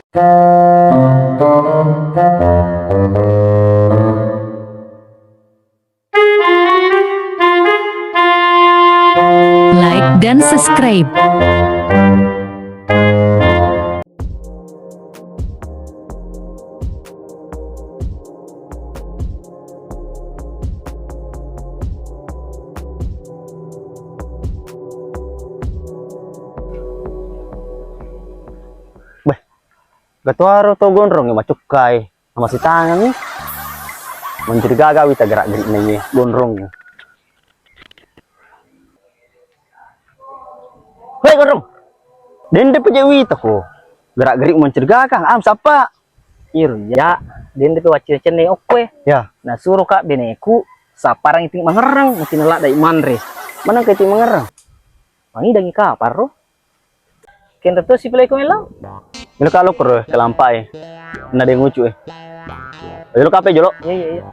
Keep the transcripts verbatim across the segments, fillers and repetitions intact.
Like dan subscribe. Beh, gatuaro to gondrong e macukkai, namasitangengngi. Mencurigaga wita gerak-gerikna iye gondrong. Hei, gondrong. Dende peje wita ko. Gerak-gerik mencurigaga. Am, sapa? Iru, ya. Dende pe waccenne-cenne okko e. Ya. Nasuro ka beneku, sapparang iti mangerrang, mesti nella dai manre. Mana ke iti mangerrang? Mangidangi kapar ro. Kenro to si pelaku melo? Melo ka lokro, kelampai. Na de ngucu e. Ayo lo kape jolo. Iya, iya, iya.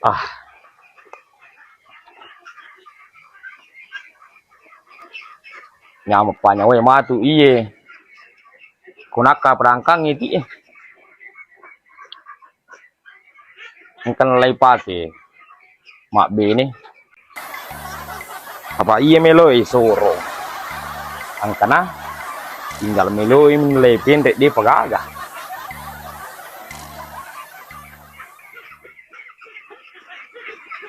Ah. Nyameng panyawae matu iye. Kunakka perangkang iti e. Engka nalai pake mabbene. Apa iya melo isoro. Engkana tinggal melo menilai penrek de pagaga.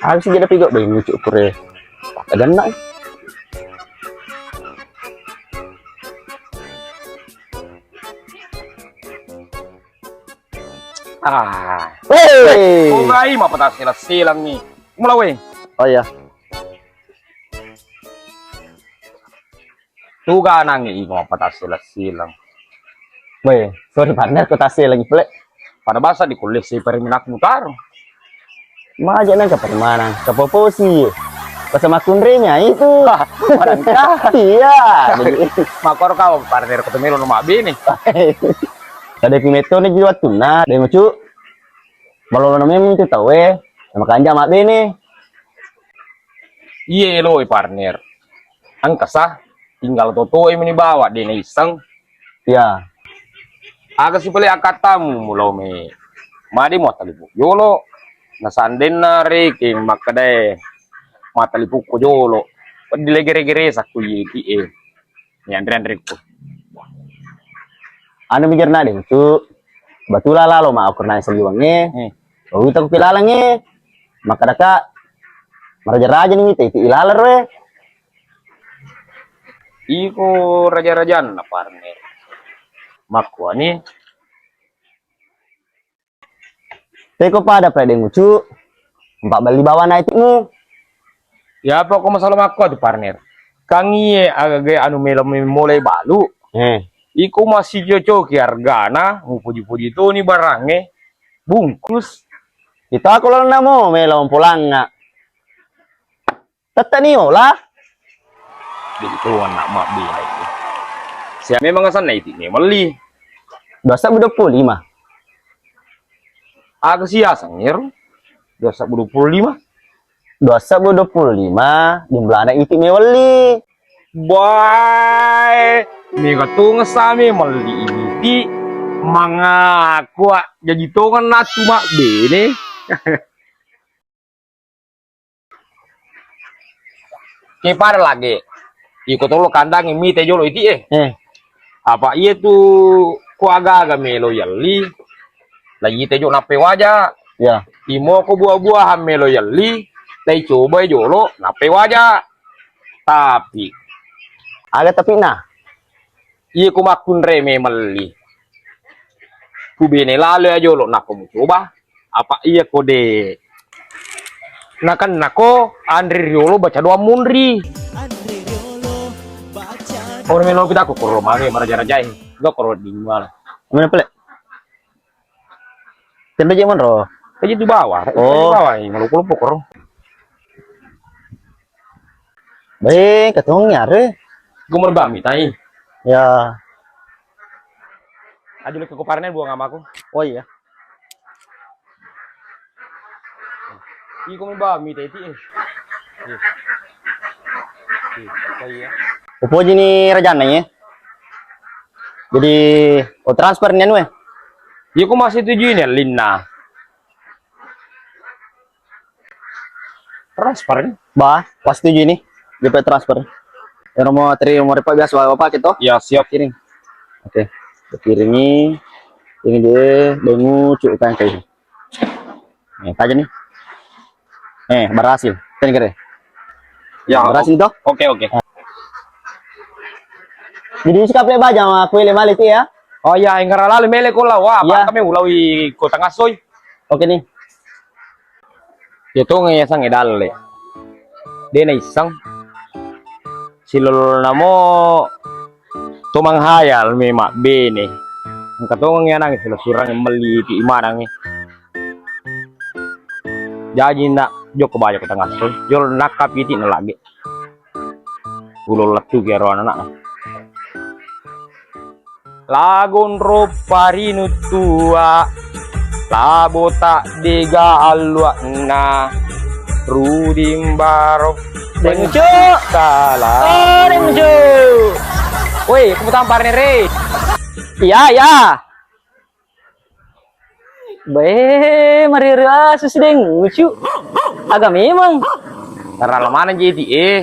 Harus jadi pigo deh ngucuk kure. Pakai dana. Ah. Hei. Ko gai mapata sela-selang ni. Mula we. Oh iya. Tuga nangi iko mapata sela-selang. Weh, sorry partner, ko tasselang pole. Pada basa di kulle si perminak mutaro. Maja nang ke permanang, ke poposi. Pas makunrenya itu. Padangka. Iya. Makor kau partner ketemu lo mabini. Tadi pimetto ni jiwa tuna, deh ngucu. Balolo memang tu tawe, sama kanja mak bene. Iye lo partner. Engka sa, tinggal toto e meni bawa de naisseng. Ya. Aga sipale akkattamu mulo me. Made mo talipu. Yolo. Nasandenna rekeng makkedae matalipukko jolo. Peddi legere-gere sakku iye ki e. Ni anre-anrekku. Anu mijarna de tu. Batula lalo ma ukurna saliwangnge. Hmm. Wita ku pilalangnge. Makkedaka maraja-raja ni mita itu ilaleng roe. Iko raja-rajanna partner. Makkuani. Teko pada pede ngucu. Empat bali bawa naik mu. Ya apa ko masalah makko tu partner. Kang iye aga anu melo mulai balu. Eh. Iko masih cocoki hargana, mupuji-puji toni barangnge. Bungkus. Ita ko lalenna mo melo polanga. Tette ni ola. Jadi tuan nak mak bina itu. Siap memang asan naik ini meli. Dua ribu dua puluh lima. Aga sia sangir. Dua ribu dua puluh lima. Dua ribu dua puluh lima jumlahna iti mewelli. Bae, mega tongeng sami melli iti mangaku jaji tongeng natu mabbene. Ke pada lagi. Iko tolo kandangi mite jolo iti e. Eh. Apa iya tu ko aga-aga melo yalli. Lagi tejo nappe waja. Ya. Imo ko buah-buahan melo yalli. Dai coba jolo nappe waja. Tapi aga tapi na. Iya ko makkunrai memelli. Ku bene lalo ya jolo nappa mucoba. Apa iya ko de. Nakan nako anri riolo baca doa munri. Anri riolo baca. Orang melo kita ko koro mage maraja-rajai. Enggak koro di mana. Mana pele? Tenda je monro. Aja di bawah. Oh. Di bawah ini malu kulo pokoro. Bae, katong nyare. Gua merbami tai. Ya. Aju lek ko parne buang amaku. Oh iya. Iko merbami tai ti eh. Iya. Iya, tai ya. Upoji ni rajana ya. Jadi, oh, transfer ni anu eh. Iya, ku masih tuju ini linna. Transfer ni. Bah, pas tuju ini. D P transfer. Yang mau terima mau ripa biasa bapak gitu. Ya, siap. Kirim. Oke. Kiringi. Ini dia, dengu, cukup kan kayak ini. Eh, aja nih. Eh, berhasil. Kan kere. Ya, berhasil toh? Oke, oke. Jadi, sikap le baja sama aku le malik ya. Oh iya, enggara lalu mele ko lawa, iya. Apa kami ulawi ko tengah soy. Oke nih. Iya tongeng yaseng e dalle. De naisseng. Silolonamo to manghayal me mabbene. Engka tongeng yanang silessureng melli ti imanang e. Jaji na jokko baja ko tengah soy. Jolo nakkapi ti nalage. Ulo lettu ki ero anak. Lagonro parinuttua, labo taddega alluanna, ruding baro. Deng Ucu. Salah. Oh, Deng Ucu. Woi, kamu tampar nih, Re. Iya, iya. Bae, mariru asu si Deng Ucu. Aga memang. Karena mana jadi eh.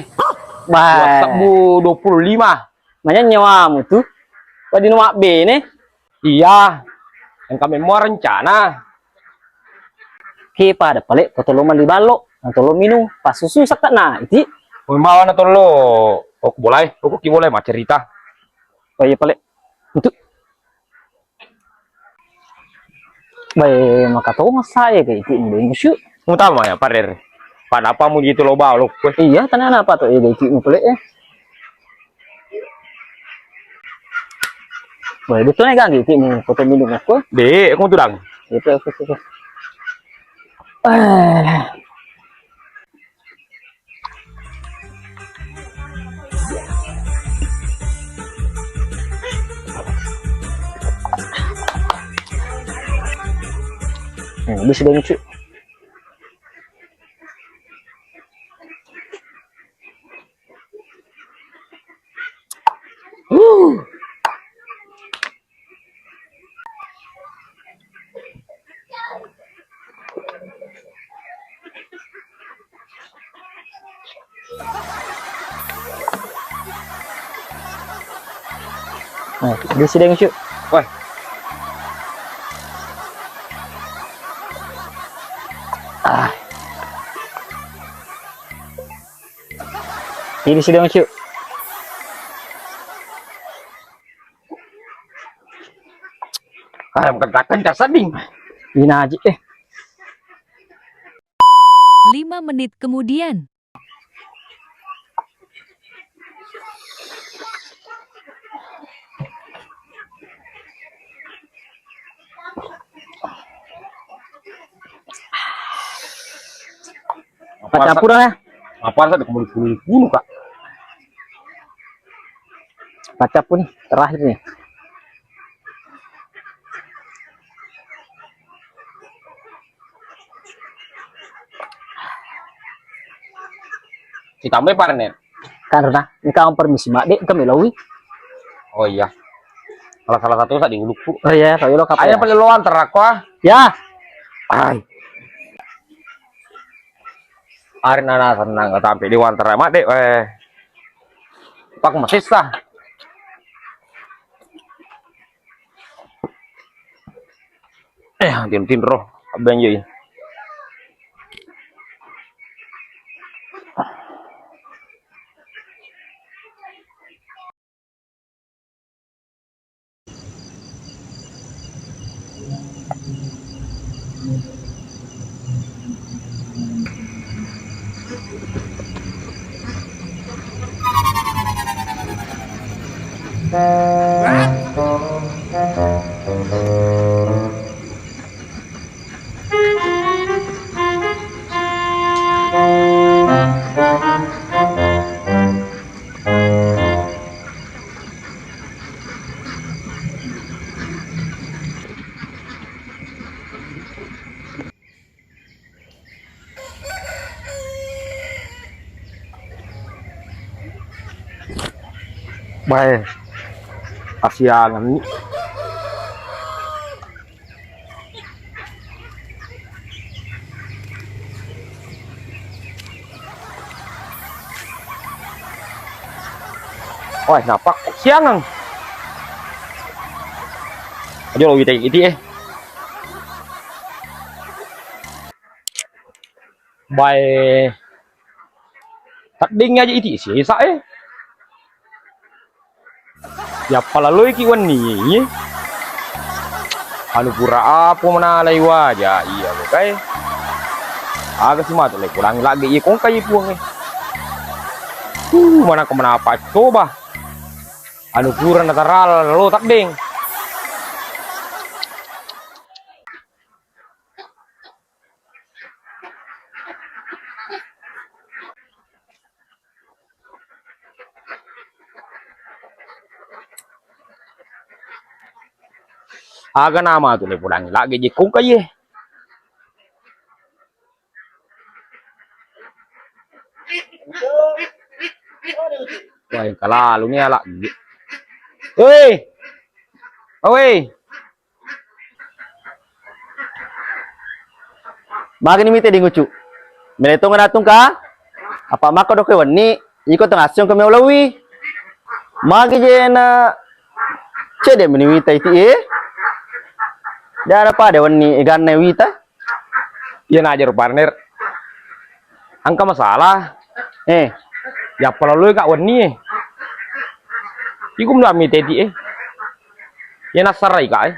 Bah. Dua sebbu dua puluh lima. Manya nyawamu tu. Waddi nu mabbene. Iya. Yang kami mau rencana. Ke pada pale ko tolo mali ballo, tolo minum, pas susu sakka na iti. Membawa na tolo. Oku bolai, oku ki bolai macerita. Oh iya pale. Untuk Bae, maka to massae ke iti mbe musu. Mutama ya parer. Pada apa mu gitu lo balo kue. Iya, tanah apa to ide iti mu pele eh. Bae, betul nih kan iti mu foto minum aku. De, aku tuh dang. Itu aku tuh. Eh. Hmm, bisa dong, Cuk. Wuh. Nah, di sini, Cuk. Wah. Ah. Ini sini, Cuk. Ayam kencang-kencang seding. Ini aja eh. Lima menit kemudian. Pacampur ya. Apa rasa dikemuli-kemuli, Kak? Pacampur nih, terakhir nih. Ditambai parnet. Karena engka permisi mak dek, engka melowi. Oh iya. Salah, salah satu sak di ulukku. Oh iya, kalau lo kapan? Ayo ya? Pale lo antar aku ah. Ya. Ai. Ari nana senang sampai di wantar mak dek eh. Pak masih sah. Eh, tintin roh, abang yoi. Wah, asiangenni. Wah, napa kok siangang? Aja lo wita iti eh. Bae. Tedding aja iti sisa eh. Yappalaloi ki wenni. Anu pura apo manalai waja iya lo kae. Aga si matu le pulang lagi iya kongka iya puang eh. Uh, mana kemana apa coba. Anu pura natarala lo tedding. Aga nama tu le pudangi lagi jekung kaye. Wah, kalalu ni alak. Hei. Oi. Magani mite di ngucu. Mele tongeng natung ka? Apa mako doke wenni? Iko tengah asing ko meulawi. Magi je na cede meni wita iti eh. Jara pada wenni eganna wita. Iya naja ro partner. Engka masalah. Eh. Yappalaloi ka wenni eh. Iku mda miteti eh. Iya nassarai ka eh.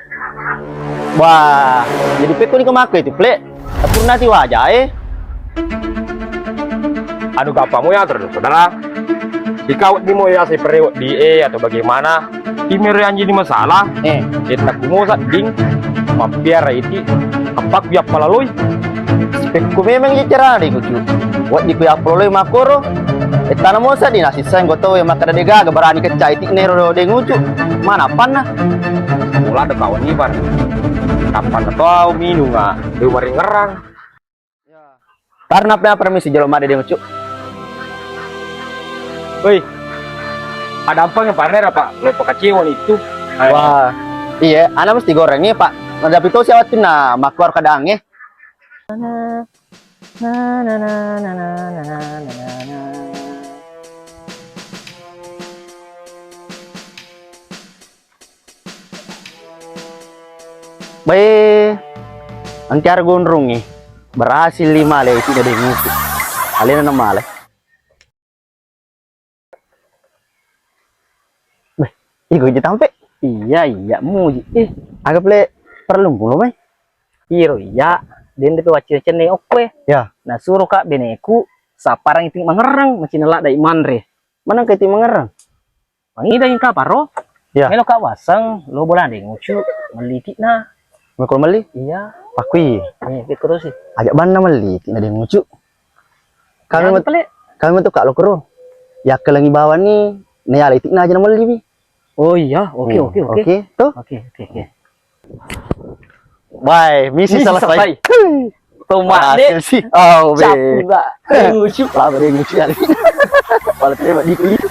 Wah, jadi pekko ni ko makko itu plek. Purna ti waja eh. Anu gapamu ya terus saudara. Ika weddimo yaseng pere weddi e atau bagaimana? Imero yanjini masalah. Eh. Etta kumo sedding mappiara iti. Apakku yappalaloi. Pekku memang iya carana de ngucu. Weddi ku yappalaloi makkoro. Ettana mo sedding nasisseng goto e makkeda de gaga berani kecca iti nero de ngucu. Mana appanna? Mula de kawan ibar. Kapan tau minunga de maringerang. Karena apa permisi jolo made de ngucu. Woi. Ada apa yang panen apa? Lo pakaciwon itu. Wah. Iya, ana mesti gorengnya, Pak. Ada pito siapa tuh nah makkuar kadang eh. Bae, engka ara gondrong e. Berhasil lima le itu de ngucu. Alena na male. Beh, iko je tampe. Iya, iya, muji. Eh, aga pale perlu kulo mai. Iro iya, dende pe wacce-waccenne okko e. Ya. Nasuro ka beneku saparang iti mangerrang macina ladda manre. Maneng ka iti mangerrang? Mangidangi kaparo. Ya. Melo ka waseng lo bola de ngucu melli iti'na. Meko melli? Iya. Pakui. Eh, pekko tosi. Aja banna melli iti'na de ngucu. Kami met-, kami metu ka lokro. Yakkelengi bawani nayala iti'na aja na melli mi. Oh iya, oke, oke, oke. Oke, tuh. Oke, oke, oke. Bae, misi selesai. Tomat de. Hasil sih. Oh, be. Capu gak? Ngucu. Lah, be, ngucu kali. Pala terima di kulit.